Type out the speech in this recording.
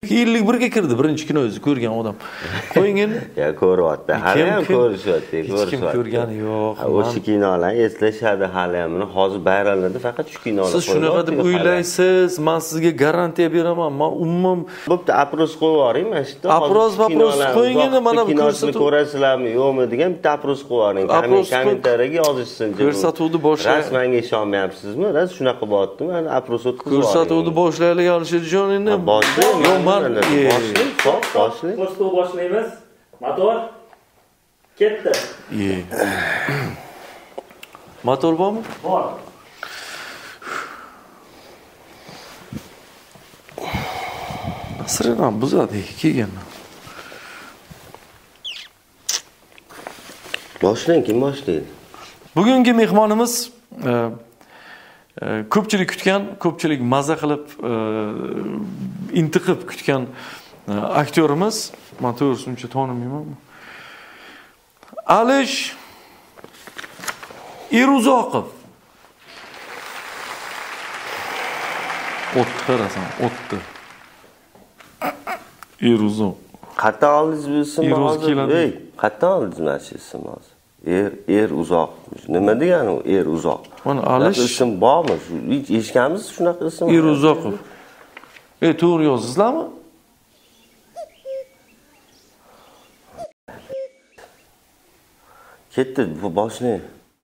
51 ga kirdi birinchi kinoingizni ko'rgan odam. Qo'ying endi. Ya ko'ryapti, hali ham ko'rishyapti, Hech kim ko'rgani yo'q. O'sha kinolarni eslashadi hali ham. Buni hozir bayramlarda faqat shu kinolar. Siz shunaqa deb o'ylaysiz, men sizga garantiya beraman. Men umuman bo'pti, опрос qo'yib yuboring mana shu yerda. Опрос, вопрос qo'ying endi, mana bu kinosini ko'rasizlarmi, yo'qmi degan bitta опрос qo'yib yuboring. Kommentariyaga yozishsin. Ko'rsatuvni boshla. Ras menga ishonmayapsizmi? Ras shunaqa bo'lyaptimi? Mana опрос o'tkazib yuboring. Ko'rsatuvni boshlaylik, Alisherjon endi. Boshlang. Yo'q, men boshlang, xo'p, boshlang. Ko'rsatuv boshlaymiz. Motor ketdi. Motor bormi? Bor. Nasrin ham buzadi kelgandan. Boshlang, kim boshlaydi? Bugungi mehmonimiz ko'pchilik kutgan, ko'pchilik maza qilib, intiqib kutgan aktyorimiz. Men to'g'risi uncha tanimayman. Alish Eruzoqov. O'tni qarasan, o'tni. Eruzoq. Qayerdan oldingiz bu ismni hozir? Ey, qayerdan oldingiz mana shu ismni hozir? Er uzoq. Nima degani u er uzoq? Mana Alish ism bormi? Hech eshitganmisiz shunaqa ism? Eruzoqov. Ey, to'g'ri yozdingizlarmi? Ketdi, bu boshlang.